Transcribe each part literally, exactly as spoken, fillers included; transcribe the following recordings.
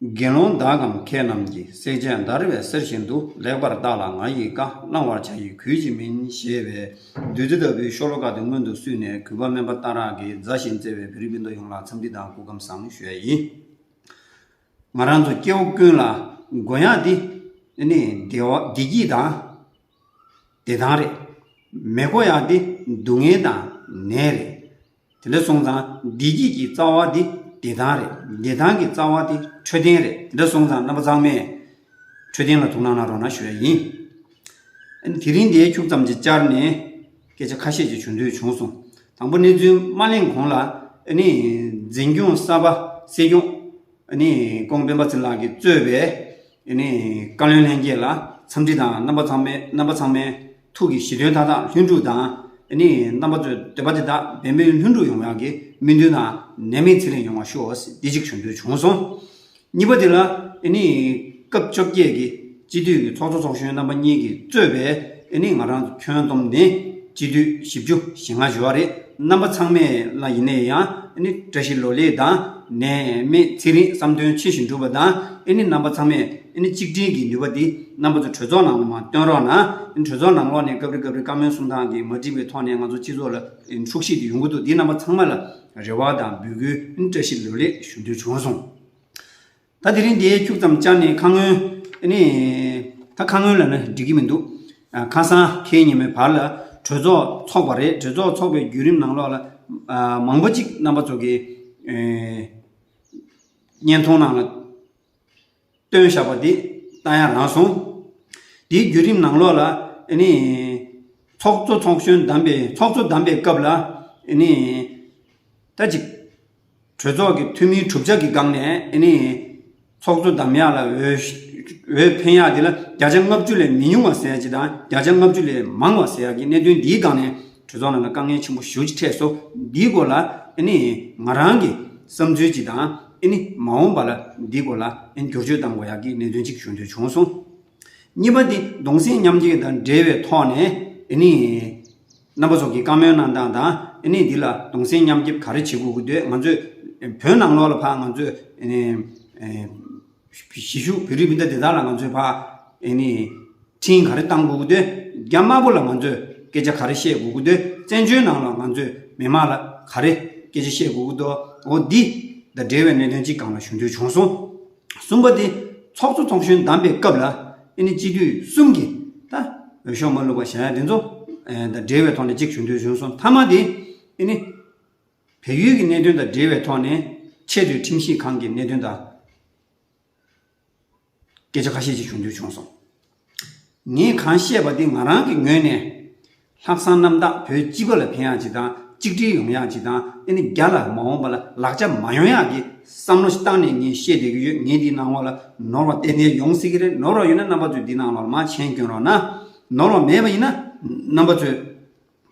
དགེ་སློང་དག་གམ་མཁས་རྣམས་ཀྱིས། བསྲེགས་བཅད་འདར་བའི་གསེར་བཞིན་དུ། ལེགས་པར་བརྟགས་ལ་ང་ཡི་བཀའ། བླང་བར་བྱ་ཡི་གུས་ཀྱིས་མིན། ཞེས་པའི་བདུད་རྩི་ལྟ་བུའི་ཤོ་ལོ་ཀ་དེ་སྔོན་དུ་བསུས་ནས། གུས་པ་སྨན་པ་སྟག་རག་གིས་མཛའ་ཞིང་བརྩེ་བའི་བེ་རི་པིན་ཏོ་ཡོངས་ལ་འཚམས་འདྲི་དང་སྐུ་ཁམས་བཟང་ཞུ་ཡ་ཡིན། ང་རང་ཚོ་སྐྱེ་བོ་ཀུན་ལ་དགོས་ཡག་འདི་ནི་བདེ་བ་བདེ་སྐྱིད་དང་བདེ་ཐང་རེད། མི་དགོས་ཡག་འདི་སྡུག་བསྔལ་དང་ནད་རེད། དེ་འདྲ་སོང་ཙང་བདེ་སྐྱིད་ཀྱི་རྩ་བ་འདི་བདེ་ཐང་རེད། བདེ་ཐང་གི་རྩ་བ་འདི་འཕྲོད་བསྟེན་རེད། དེ་འདྲ་སོང་ཙང་རྣམ་པ་ཚང་མས་འཕྲོད་བསྟེན་ལ་ཐུགས་སྣང་གནང་རོགས་གནང་ཞུ་ཡ་ཡིན། ཨ་ནི་དེ་རིང་འདིའི་ཁྱུག་ཙམ་གྱི་བཅར་ནས་སྐད་ཆ་ཁ་ཤས་ཅིག་ཞུ་འདོད་བྱུང་སོང་། དང་པོ་གནས་ཚུལ་མ་གླེང་གོང་ལ་ཨ་ནི་འཛིན་སྐྱོང་གསར་པ་སྲིད་སྐྱོང་ཨ་ནི་ཀོང་སྤེན་པ་ཚེ་ལགས་ཀྱིས་གཙོས་པའི་ཨ་ནི་བཀའ་བློན་ལྷན་རྒྱས་ལ་འཚམས་འདྲི་དང་རྣམ་པ་ཚང་མའི་རྣམ་པ་ཚང་མའི་ཐུགས་ཀྱི་བཞེད་དོན་མཐའ་དག་ལྷུན་གྲུབ་དང་ཨ་ནི་རྣམ་པ་ཚོའི་འདོད་པ་དེ་དག་འབད་མེད་ལྷུན་གྲུབ་ཡོང་ཡག་གི་སྨོན་འདུན་དང་ནད་མེད་ཚེ་རིང་ཡོང་བ་ཤོག་འདི་གཅིག་ཞུ་འདོད་བྱུང་སོང་། གཉིས་པ་དེ་ལ་ཨ་ནི་སྐབས་བཅོ་བརྒྱད་ཀྱི་སྤྱི་འཐུས་ཀྱི་ཚོགས་གཙོ་ཚོགས་གཞོན་རྣམ་པ་གཉིས་ཀྱིས་གཙོས་པའི་ཨ་ནི་ང་རང་ཚོ་ཁྱོན་བསྡོམས་ནས་སྤྱི་འཐུས་བཞི་བཅུ་ཞེ་ལྔ་ཡོད་རེད། རྣམ་པ་ཚང་མས་ལ་ཡིན་ནའི་ཡང་ཨ་ནི་བཀྲ་ཤིས་ལོ་ལེགས་དང་ནད་མེད་ཚེ་རིང་བསམ་དོན་ཆེ་ཞིང་འགྲུབ་པ་དང་ཨ་ནི་རྣམ་པ་ཚང་མས་ཨ་ནི་གཅིག་སྒྲིལ་གྱི་ནུས་པ་འདི་རྣམ་པ་ཚོ་གྲོས་ཚོགས་ནང་ལ་མར་བཏོན་རོགས་གནང་། ཨ་ནི་གྲོས་ཚོགས་ནང་ལོགས་ནས་སྐབས་རེ་སྐབས་རེ་བཀའ་མོལ་གསུང་སྟངས་འདི་མ་འགྲིག་པའི་ཐོག་ནས་ང་ཚོ་སྤྱི་ཚོགས་ལ་འཁྲུག་གཞིས་འདི་ཡོང་གི་འདུག་འདི་རྣམ་པ་ཚང་མ་ལ་རེ་བ་དང་འབོད་སྐུལ་ཨ་ནི་བཀྲ་ཤིས་ལོ་ལེགས་ཞུ་འདོད་བྱུང་སོང་། ད་དེ་རིང་འདིའི་ཁྱུག་ཙམ་བཅར་ནས་ཁ་སྔོན་ཨ་ནི་ད་ཁ་སྔོན་ལ་ནི་འགྲིག་གི་མི་འདུག་ཨ་ཁ་སང་ཁའི་ཉི་མའི་བར་ལ་གྲོས་ཚོགས་ཚོགས་པ་རེད། གྲོས་ཚོགས་ཚོགས་པའི་བརྒྱུད་རིམ་ནང་ལོགས་ལ་ཨ་མང་པོ་ཅིག་རྣམ་པ་ཚོ་གི་ཨེ་བརྙན་ཐུང་ནང་ལ་བཏོན་བཞག་པ་འདི་ལྟ་ཡ་རང་སོང་། དེའི་བརྒྱུད་རིམ་ནང་ལོགས་ལ་ཨ་ནི་ཚོགས་གཙོ་ཚོགས་གཞོན་བདམས་པའི་ཚོགས་གཙོ་བདམས་པའི་སྐབས་ལ་ཨ་ནི་ད་ཅིག་གྲོས་ཚོགས་ཀྱི་འཐུས་མིའི་གྲུབ་ཆ་གི་སྒང་ནས་ཨ་ནི་ཚོགས་གཙོ་བདམས་ཡག་ལ་འོས་འོས་འཕེན་ཡག་དེ་ལ་བརྒྱ་ཆ་ལྔ་བཅུ་ལས་མི་ཉུང་བ་ཟེར་ཡག་ཅིག་དང་བརྒྱ་ཆ་ལྔ་བཅུ་ལས་མང་བ་ཟེར་ཡག་གི་གནད་དོན་འདིའི་སྒང་ནས་གྲོས་ཚོགས་ནང་ལ་དཀའ་ངལ་ཆེན་པོ་ཞེ་པོ་ཅིག་འཕྲད་སོང་། འདིའི་སྐོར་ལ་ཨ་ནི་ང་རང་གི་བསམ་ཚུལ་ཅིག་དང་ཨ་ནི་མ་འོངས་པ་ལ་འདིའི་སྐོར་ལ་ཨ་ནི་བསྒྱུར་བཅོས་གཏང་དགོས་ཡག་གི་གནད་དོན་ཅིག་ཞུ་འདོད་བྱུང་སོང་། གཉིས་པ་འདི་གདུང་སེམས་མཉམ་སྐྱེད་དང་འབྲེལ་བའི་ཐོག་ནས་ཨ་ནི་རྣམ་པ་ཚོ་གི་བཀའ་མོལ་གནང་སྟངས་དང་ཨ་ནི་འདི་ལ་གདུང་སེམས་མཉམ་སྐྱེད་ག་རེ་བྱེད་དགོས་ཀྱི་འདུག་ང་ཚོས་བོད་ནང་ལོགས་ལ་ཕར་ང་ཚོས་ཨ་ནི་ཨ་གཞིས་བཞུགས་བོད་རིགས་སྤུན་ཟླ་དེ་དག་ལ་ང་ཚོས་ཕར་ཨ་ནི་འཕྲིན་ག་རེ་བཏང་དགོས་ཀྱི་འདུག་རྒྱ་དམར་པོ་ལ་ང་ཚོས་སྐད་ཆ་ག་རེ་བཤད་དགོས་ཀྱི་འདུག་བཙན་བྱོལ་ནང་ལ་ང་ཚོས་མི་མང་ལ་ག་རེ་སྐད་ཆ་བཤད་དགོས་ཀྱི་འདུག་འོ་འདི་དང་འབྲེལ་བའི་གནད་དོན་གཅིག་སྒང་ལ་ཞུ་འདོད་བྱུང་སོང་། གསུམ་པ་དེ་ཚོགས་གཙོ་ཚོགས་གཞོན་བདམས་པའི་སྐབས་ལ་ཨ་ནི་སྤྱི་འཐུས་གསུམ་གྱིས་ད་འོས་ཤོག་མ་བླུགས་པ་བཞག་ཡ་དེ་ཚོ་དང་འབྲེལ་བའི་ཐོག་ནས་གཅིག་ཞུ་འདོད་བྱུང་སོང་། མཐའ་མ་དེ་ཨ་ནི་བལ་ཡུལ་གྱི་གནད་དོན་དང་འབྲེལ་བའི་ཐོག་ནས་ཆེས་མཐོའི་ཁྲིམས་ཞིབ་ཁང་གི་གནད་དོན་དང་སྐད་ཆ་ཁ་ཤས་ཅིག་ཞུ་འདོད་བྱུང་སོང་། ངས་གང་བཤད་པ་འདི་ང་རང་གི་ངོས་ནས་ལྷག་བསམ་རྣམ་དག་བོད་སྤྱི་པ་ལ་ཕན་ཡག་ཅིག་དང་གཅིག་སྒྲིལ་ཡོང་ཡག་ཅིག་དང་ཨ་ནི་རྒྱ་ལ་མ་འོངས་པ་ལ་ལག་ཆ་མ་ཡོང་ཡག་གི་བསམ་བློ་ཞིག་བཏང་ནས་ངས་བཤད་བསྡད་ཀྱི་ཡོད། ངས་འདིའི་ནང་ལོགས་ལ་ནོར་བ་ཏན་ཏན་ཡོང་སྲིད་ཀྱི་རེད། ནོར་བ་ཡོད་ན་རྣམ་པ་ཚོས་འདིའི་ནང་ལོགས་ལ་མར་མཆན་སྐྱོན་རོགས་གནང་། ནོར་བ་མེད་པ་ཡིན་ན་རྣམ་པ་ཚོས་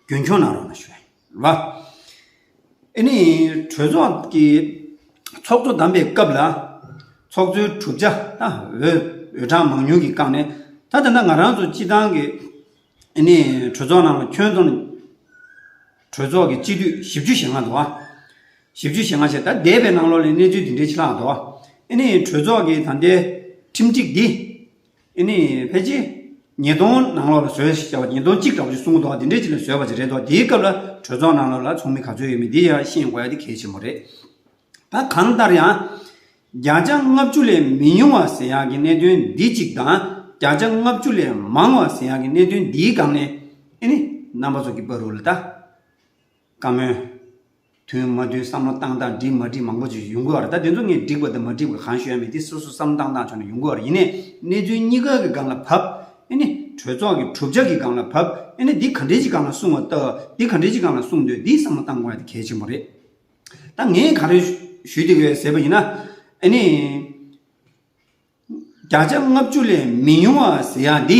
རྒྱུན་འཁྱོངས་གནང་རོགས་གནང་ཞུ་ཡ་ཡིན། རེད་བ། ཨ་ནི་གྲོས་ཚོགས་ཀྱི་ཚོགས་གཙོ་བདམས་པའི་སྐབས་ལ་ཚོགས་གཙོའི་གྲུབ་ཆ་དང་འོས་འོས་གྲངས་མང་ཉུང་གི་སྒང་ནས་ད་ད་ལྟ་ང་རང་ཚོ་སྤྱི་བཏང་གི་ཨ་ནི་གྲོས་ཚོགས་ནང་ལ་ཁྱོན་བསྡོམས་གྲོས་ཚོགས་ཀྱི་སྤྱི་འཐུས་བཞི་བཅུ་ཞེ་ལྔ་འདུག་བ། བཞི་བཅུ་ཞེ་ལྔ་བྱས་ད་འདས་པའི་ནང་ལོགས་ལ་གནས་ཚུལ་འདི་འདྲའི་ཆ་ལག་འདུག་བ། ཨ་ནི་གྲོས་ཚོགས་ཀྱི་ད་ལྟའི་ཁྲིམས་སྒྲིག་འདི། ཨ་ནི་ཕལ་ཆེར་ཉིས་སྟོང་ནང་ལོགས་ལ་བཟོས་ཤག་བ། ཉིས་སྟོང་གཅིག་འདྲ་བོ་ཅིག་གསུངས་འདུག་དེ་འདྲས་ཅིག་ལ་བཟོས་པ་ཅིག་རེད་འདུག་དེའི་སྐབས་ལ་གྲོས་ཚོགས་ནང་ལོགས་ལ་ཚོགས་མི་ག་ཚོད་ཡོད་མེད་འདི་ཡང་ཤེས་དགོས་ཡ་དེ་གལ་ཆེན་པོ་རེད། ད་གང་ལྟར་ཡང་བརྒྱ་ཆ་ལྔ་བཅུ་ལས་མི་ཉུང་བ་ཟེར་ཡག་གི་གནད་དོན་འདི་གཅིག་དང་བརྒྱ་ཆ་ལྔ་བཅུ་ལས་མང་བ་ཟེར་ཡག་གི་གནད་དོན་འདིའི་སྒང་ནས་ཨ་ནི་རྣམ་པ་ཚོ་གི་བར་དུ་ལ་ད། བཀའ་མོལ། མཐུན་མ་མཐུན་བསམ་བློ་བཏང་སྟངས་འགྲིག་མ་འགྲིག་མང་པོ་ཅིག་ཡོང་གི་ཡོད་རེད། ད་དེ་ཚོ་ངས་འགྲིག་པ་དང་མ་འགྲིག་པ་གང་ཤོད་ཡ་མེད་དེ་སོ་སོ་བསམ་བཏང་སྟངས་ཆ་ནས་ཡོང་གི་ཡོད་རེད། ཡིན་ནའི་གནས་ཚུལ་གཉིས་ཀ་གི་སྒང་ལ་བབས་ཨ་ནི་གྲོས་ཚོགས་ཀྱི་གྲུབ་ཆ་གི་སྒང་ལ་བབས་ཨ་ནི་འདི་ག་འདྲས་ཀྱི་སྒང་ལ་གསུང་བ་ལྟ་འདི་ག་འདྲས་ཀྱི་སྒང་ལ་གསུང་འདོད་འདི་བསམ་བློ་བཏང་དགོས་ཡ་དེ་གལ་ཆེན་པོ་རེད། ད་ངས་ག་རེ་ཞུ་འདོད་ཀྱི་ཡོད་ཟེར་བ་ཡིན་ན་ཨ་ནི། བརྒྱ་ཆ་ལྔ་བཅུ་ལས་མི་ཉུང་བ་ཟེར་ཡ་འདི།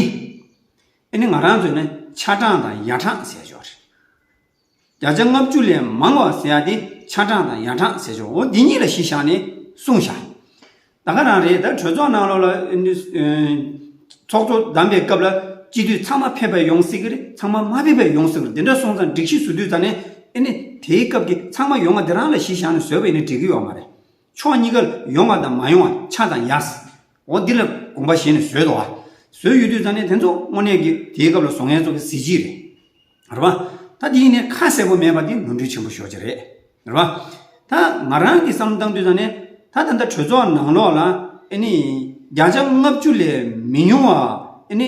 ཨ་ནི་ང་རང་ཚོས་ནི་ཆ་གྲངས་དང་ཡ་གྲངས་ཟེར་ཡ་ཅིག་ཡོད་རེད། བརྒྱ་ཆ་ལྔ་བཅུ་ལས་མང་བ་ཟེར་ཡ་འདི་ཆ་གྲངས་དང་ཡ་གྲངས་ཟེར་ཡ་ཅིག་འོ་འདི་གཉིས་ལ་གཞི་བཞག་ནས་གསུངས་བཞག་ད་ག་རང་རེད། ད་གྲོས་ཚོགས་ནང་ལོགས་ལ་ཨ་ནི་ཚོགས་གཙོ་བདམས་པའི་སྐབས་ལ་སྤྱི་འཐུས་ཚང་མ་ཕེབས་པ་ཡོང་སྲིད་ཀྱི་རེད། ཚང་མ་མ་ཕེབས་པ་ཡོང་སྲིད་ཀྱི་རེད། དེ་འདྲ་སོང་ཙང་སྒྲིག་གཞི་བཟོ་དུས་ད་ནས་ཨ་ནི་དེའི་སྐབས་ཀྱི་ཚང་མ་ཡོང་བ་དེ་རང་ལ་གཞི་བཞག་ནས་བཟོས་པ་ཡིན་ན་འགྲིག་གི་ཡོད་མ་རེད། ཕྱོགས་གཉིས་ཀ་ལ་ཡོང་བ་དང་མ་ཡོང་བ། ཆ་དང་ཡ། འོ་འདི་ལ་དགོངས་པ་བཞེས་ནས་བཟོས་འདུག་བ། བཟོས་ཡོད་དུས་ཙང་ནས་དེ་ཚོ་དངོས་གནས་ཀྱི་དེའི་སྐབས་ལ་བཟོ་མཁན་ཚོ་གི་གཟི་བརྗིད་རེད། རེད་བ། ད་དེ་ཡིན་ནའི་ཁ་གསལ་པོ་མེད་པ་དེ་ནོར་འཁྲུལ་ཆེན་པོ་ཤོར་གྱི་རེད། རེད་བ། ད་ང་རང་གི་བསམ་བློ་བཏང་དུས་ཙང་ནས་ད་ད་ལྟ་གྲོས་ཚོགས་ནང་ལོགས་ལ་ཨེ་ནི་བརྒྱ་ཆ་ལྔ་བཅུ་ལས་མི་ཉུང་བ་ཨེ་ནི་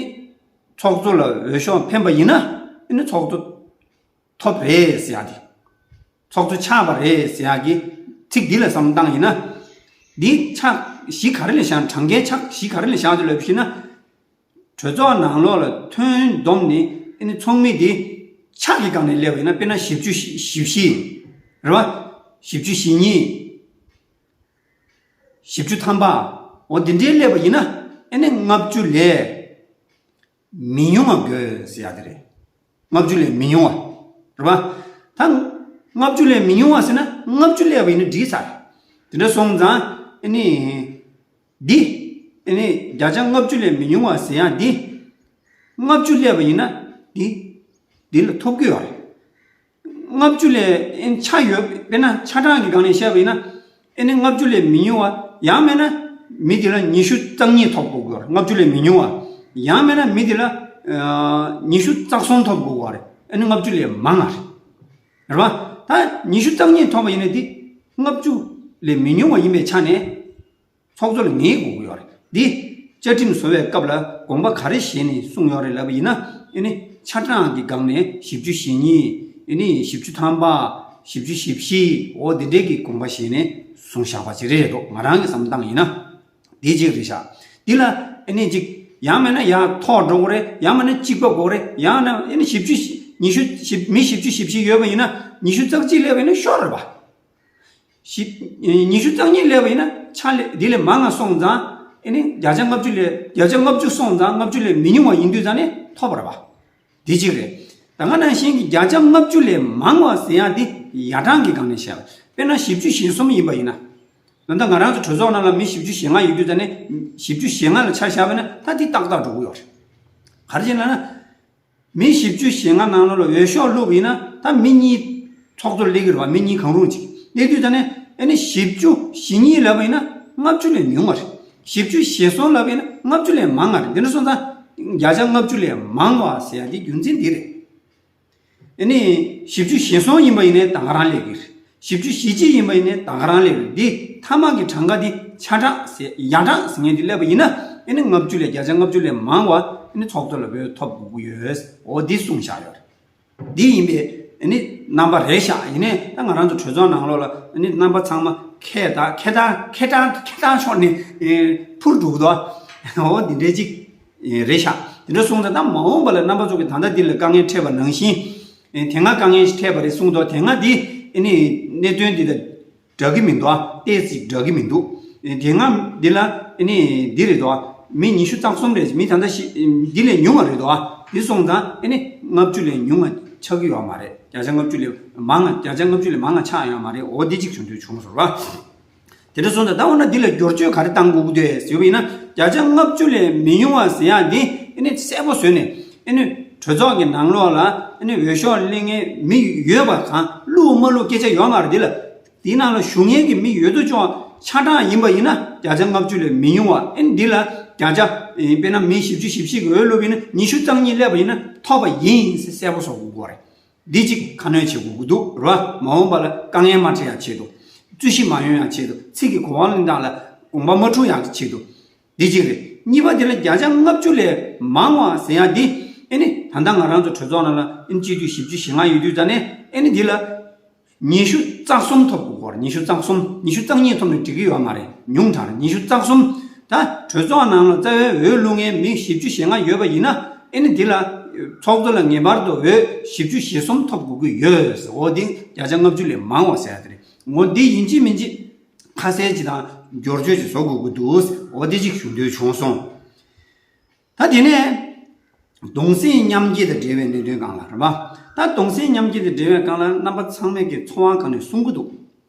ཚོགས་གཙོ་ལ་འོས་ཤོག་འཕེན་པ་ཡིན་ན་ཨེ་ནི་ཚོགས་གཙོ་ཐོབ་རེད་ཟེར་ཡག་དེ། ཚོགས་གཙོ་ཆགས་པ་རེད་ཟེར་ཡག་གི་ཚིག་འདི་ལ་བསམ་བློ་བཏང་ཡིན་ན། འདི་ཆགས་གཞི་ག་རེ་ལ་བཞག་གྲངས་ཀའི་ཆགས་གཞི་ག་རེ་ལ་བཞག་འདུག་ལབ་ཞུས་ན། གྲོས་ཚོགས་ནང་ལོགས་ལ་ཐོན་བསྡོམས་ནས་ཨེ་ནི་ཚོགས་མི་འདི་ཆགས་ཀྱི་སྒང་ནས་སླེབས་པ་ཡིན་ན། དཔེར་ན་བཞི་བཅུ་བཞི་བཞི་བཞི། རེད་བ། བཞི་བཅུ་ཞེ་གཉིས། བཞི་བཅུ་ཐམ་པ། འོ་འདི་འདྲའི་སླེབས་པ་ཡིན་ན་ཨེ་ནི་ལྔ་བཅུ་ལས་མི་ཉུང་བ་དགོས་ཟེར་ཡག་དེ་རེད། ལྔ་བཅུ་ལས་མི་ཉུང་བ། རེད་བ། ད་ལྔ་བཅུ་ལས་མི་ཉུང་བ་ཟེར་ན་ལྔ་བཅུ་སླེབས་པ་ཡིན་ན་འགྲིག་ས་རེད། དེ་འདྲ་སོང་ཙང་ཨེ་ནི་འདི་ཨེ་ནི་བརྒྱ་ཆ་ལྔ་བཅུ་ལས་མི་ཉུང་བ་ཟེར་ཡག་འདི་ལྔ་བཅུ་སླེབས་པ་ཡིན་ན་འདི་འདི་ལ་ཐོབ་ཀྱི་ཡོད་རེད། ལྔ་བཅུ་ལས་ཨེ་ཆ་ཡོད། དཔེར་ན་ཆ་གྲངས་ཀྱི་སྒང་ནས་བཤད་པ་ཡིན་ན་ཨེ་ནི་ལྔ་བཅུ་ལས་མི་ཉུང་བ། ཡང་མིན་ན་མི་དེ་ལ་ཉི་ཤུ་རྩ་གཉིས་ཐོབ་དགོས་ཀྱི་ཡོད་རེད། ལྔ་བཅུ་ལས་མི་ཉུང་བ། ཡང་མིན་ན་མི་དེ་ལ་ཨ་ཉི་ཤུ་རྩ་གསུམ་ཐོབ་དགོས་ཀྱི་ཡོད་རེད། ཨེ་ནི་ལྔ་བཅུ་ལས་མང་བ་རེད། རེད་བ། ད་ཉི་ཤུ་རྩ་གཉིས་ཐོབ་པ་ཡིན་ན་འདི་ལྔ་བཅུ་ལས་མི་ཉུང་བ་ཡིན་པའི་ཆ་ནས་ཚོགས་གཙོ་ལ་ངེས་དགོས་ཀྱི་ཡོད་རེད། འདི་བཅའ་ཁྲིམས་བཟོ་བའི་སྐབས་ལ་དགོངས་པ་ག་རེ་བཞེས་ནས་གསུངས་ཡོད་རེད་ལབ་པ་ཡིན་ན། ཨེ་ནི་ཆ་གྲངས་ཀྱི་སྒང་ནས་བཞི་བཅུ་ཞེ་གཉིས། ཨེ་ནི་བཞི་བཅུ་ཐམ་པ། བཞི་བཅུ་ཞེ་བཞི། འོ་འདི་འདྲའི་གི་དགོངས་པ་བཞེས་ནས་གསུངས་བཞག་པ་ཅིག་རེད་འདུག་ང་རང་གི་བསམ་བློ་བཏང་ཡིན་ན། འདི་གཅིག་རེད་ཤག་འདི་ལ་ཨེ་ནི་གཅིག་ཡང་མིན་ན་ཡར་མཐོ་འགྲོ་དགོས་རེད། ཡང་མིན་ན་གཅིག་པ་དགོས་རེད། ཡང་ན་ཨེ་ནི་བཞི་བཅུ་ཞེ་ཉི་ཤུ་ཞེ་མི་བཞི་བཅུ་ཞེ་བཞི་ཡོད་པ་ཡིན་ན་ཉི་ཤུ་རྩ་གཅིག་སླེབས་པ་ཡིན་ན་ཤོར་རེད་པ། བཞི་ཉི་ཤུ་རྩ་གཉིས་སླེབས་པ་ཡིན་ན་ཆ་ལས་འདི་ལས་མང་ང་སོང་ཙང་ཨེ་ནི་བརྒྱ་ཆ་ལྔ་བཅུ་ལས་བརྒྱ་ཆ་ལྔ་བཅུ་སོང་ཙང་ལྔ་བཅུ་ལས་མི་ཉུང་བ་ཡིན་དུས་ཙང་ནས་ཐོབ་པ་རེད་པ། འདི་གཅིག་རེད། ད་ག་ནང་བཞིན་གྱི་བརྒྱ་ཆ་ལྔ་བཅུ་ལས་མང་བ་ཟེར་ཡག་འདི་ཡ་གྲངས་ཀྱི་སྒང་ནས་བཤད་པ། དཔེར་ན་བཞི་བཅུ་ཞེ་གསུམ་ཡིན་པ་ཡིན་ན། ད་ལྟ་ང་རང་ཚོ་གྲོས་ཚོགས་ནང་ལ་མི་བཞི་བཅུ་ཞེ་ལྔ་ཡོད་དུས་ཙང་ནས་བཞི་བཅུ་ཞེ་ལྔ་ལ་ཆ་བཞག་པ་ཡིན་ན་ད་འདི་ཏག་ཏག་འགྲོ་གི་ཡོད་རེད། ག་རེ་བྱས་ན་ན། མི་བཞི་བཅུ་ཞེ་ལྔ་ནང་ལོགས་ལ་འོས་ཤོག་བླུགས་པ་ཡིན་ན་ད་མི་གཉིས་ཚོགས་གཙོ་སླེབས་ཀྱི་རེད་པ། མི་གཉིས་གང་རུང་ཅིག་སླེབས་དུས་ཙང་ནས་ཨེ་ནི་བཞི་བཅུ་ཞེ་གཉིས་ལབ་པ་ཡིན་ན་ལྔ་བཅུ་ལས་ཉུང་བ་རེད། བཞི་བཅུ་ཞེ་གསུམ་ལབ་པ་ཡིན་ན་ལྔ་བཅུ་ལས་མང་བ་རེད། འདི་འདྲ་སོང་ཙང་བརྒྱ་ཆ་ལྔ་བཅུ་ལས་མང་བ་ཟེར་ཡག་འདི་རྒྱུ་མཚན་འདི་རེད། ཨེ་ནི་བཞི་བཅུ་ཞེ་གསུམ་ཡིན་པ་ཡིན་ནའི་ད་ག་རང་སླེབས་ཀྱི་རེད། བཞི་བཅུ་ཞེ་གཅིག་ཡིན་པ་ཡིན་ནའི་ད་ག་རང་སླེབས་རེད། འདི་མཐའ་མ་གི་གྲངས་ཀ་འདི་ཆ་གྲངས་ཟེར་ཡ་གྲངས་ཟེར་མཁན་འདི་སླེབས་པ་ཡིན་ན་ཨེ་ནི་ལྔ་བཅུ་ལས་བརྒྱ་ཆ་ལྔ་བཅུ་ལས་མང་བ་ཨེ་ནི་ཚོགས་གཙོ་ལ་འོས་ཐོབ་དགོས་ཀྱི་ཡོད། འོ་འདི་གསུངས་བཞག་ཡོད་རེད། འདི་ཡིན་པའི་ཨེ་ནི་རྣམ་པ་རེད་ཤག་ཡིན་ནའི་ད་ང་རང་ཚོ་གྲོས་ཚོགས་ནང་ལོགས་ལ་ཨེ་ནི་རྣམ་པ་ཚང་མ་ཁས་ད་ཁས་ད་ཁས་ད་ཁས་ད་ཕྱོགས་ནས་ཨེ་འཕུར་འགྲོ་གི་འདུག་འོ་འདི་འདྲའི་ཅིག་རེད་ཤག་དེ་འདྲ་སོང་ཙང་ད་མ་འོངས་པ་ལ་རྣམ་པ་ཚོ་གིས་ད་ལྟ་འདི་ལ་དཀའ་ངལ་འཕྲད་པ་ནང་བཞིན། དེ་སྔ་དཀའ་ངལ་ཞིག་འཕྲད་པ་རེད་གསུངས་འདུག་དེ་སྔ་འདི་ཨེ་ནི་གནད་དོན་འདི་དང་འདྲ་གི་མི་འདུག་ཏོག་ཙམ་འདྲ་གི་མི་འདུག་དེ་སྔ་འདི་ལ་ཨེ་ནི་འདི་རེད་འདུག་མི་ཉི་ཤུ་རྩ་གསུམ་རེད། མི་ད་ལྟ་ཤི་འདི་ལས་ཉུང་བ་རེད་འདུག་འདི་སོང་ཙང་ཨེ་ནི་ལྔ་བཅུ་ལས་ཉུང་བ་ཆགས་ཀྱི་ཡོད་མ་རེད། བརྒྱ་ཆ་ལྔ་བཅུ་ལས་མང་བ་བརྒྱ་ཆ་ལྔ་བཅུ་ལས་མང་བ་ཆགས་ཡོད་མ་རེད། འོ་འདི་གཅིག་ཞུ་འདོད་བྱུང་སོང་ར། དེ་འདྲ་སོང་ཙང་ད་འོ་ན་འདི་ལ་བསྒྱུར་བཅོས་ག་རེ་བཏང་དགོས་ཀྱི་འདུག་ཟེར་བ་ཡིན་ན། བརྒྱ་ཆ་ལྔ་བཅུ་ལས་མི་ཉུང་བ་ཟེར་ཡག་འདི་ཨེ་ནི་གསལ་པོ་བཟོས་ནས་ཨེ་ནི་གྲོས་ཚོགས་ཀྱི་ནང་ལོགས་ལ་ཨེ་ནི་འོས་ཤོག་སླེབས་མཁན་མི་ཡོད་པ་གང་བླུགས་མ་བླུགས་སྐད་ཆ་ཡོད་མ་རེད། འདི་ལ་འདི་ནང་ལ་ཞུགས་མཁན་གྱི་མི་ཡོད་དོ་ཅོག་ཆ་གྲངས་ཡིན་པ་ཡིན་ན་བརྒྱ་ཆ་ལྔ་བཅུ་ལས་མི་ཉུང་བ། ཨེ་ནི་འདི་ལ་བརྒྱ་ཆ་དཔེར་ན་མི་བཞི་བཅུ་ཞེ་བཞི་གི་འོས་བླུགས་པ་ཡིན་ན་ཉི་ཤུ་རྩ་གཉིས་སླེབས་པ་ཡིན་ན་ཐོབ་པ་ཡིན་ཟེར་གསལ་པོ་བཟོ་དགོས་ཀྱི་རེད། འདི་གཅིག་ཁ་སྣོན་བྱེད་དགོས་ཀྱི་འདུག་ར། མ་འོངས་པ་ལ་དཀའ་ངལ་མ་འཕྲད་ཡག་ཆེད་དུ། རྩོད་གཞི་མ་ཡོང་ཡག་ཆེད་དུ། ཚིག་གི་གོ་བ་ལེན་སྟངས་ལ་དགོངས་པ་མ་འཁྲུག་ཡག་ཆེད་དུ། འདི་གཅིག་རེད། གཉིས་པ་དེ་ལ་བརྒྱ་ཆ་ལྔ་བཅུ་ལས་མང་བ་ཟེར་ཡག་འདི་ཨེ་ནི་ད་ལྟ་ང་རང་ཚོ་གྲོས་ཚོགས་ནང་ལ་ཨེ་ནི་སྤྱི་འཐུས་བཞི་བཅུ་ཞེ་ལྔ་ཡོད་དུས་ཙང་ནས་ཨེ་ནི་འདི་ལ་ཉི་ཤུ་རྩ་གསུམ་ཐོབ་དགོས་ཀྱི་རེད། ཉི་ཤུ་རྩ་གསུམ། ཉི་ཤུ་རྩ་གཉིས་ཐོབ་ན་འགྲིག་གི་ཡོད་མ་རེད། ཉུང་དྲགས་རེད། ཉི་ཤུ་རྩ་གསུམ། ད་གྲོས་ཚོགས་ནང་ལ་རྩ་བའི་འོས་བླུགས་མཁན་མི་བཞི་བཅུ་ཞེ་ལྔ་ཡོད་པ་ཡིན་ན་ཨེ་ནི་འདི་ལ་ཚོགས་གཙོ་ལ་ངེས་པར་དུ་འོས་བཞི་བཅུ་ཞེ་གསུམ་ཐོབ་དགོས་ཀྱི་ཡོད། འོ་འདི་བརྒྱ་ཆ་ལྔ་བཅུ་ལས་མང་བ་ཟེར་ཡག་དེ་རེད། འོ་འདི་ཡིན་གཅིག་མིན་གཅིག་ཁ་གསལ་ཅིག་དང་བསྒྱུར་བཅོས་ཅིག་བཟོ་དགོས་ཀྱི་འདུག་འོ་འདི་ཅིག་ཞུ་འདོད་བྱུང་སོང་། ད་དེ་ནས་གདུང་སེམས་མཉམ་སྐྱེད་དང་འབྲེལ་བའི་གནད་དོན་སྒང་ལ་རེད་པ། ད་གདུང་སེམས་མཉམ་སྐྱེད་དང་འབྲེལ་བའི་སྒང་ལ་རྣམ་པ་ཚང་མས་ཀྱི་ཚོར་བ་སྒང་ནས་གསུང་གི་འདུག་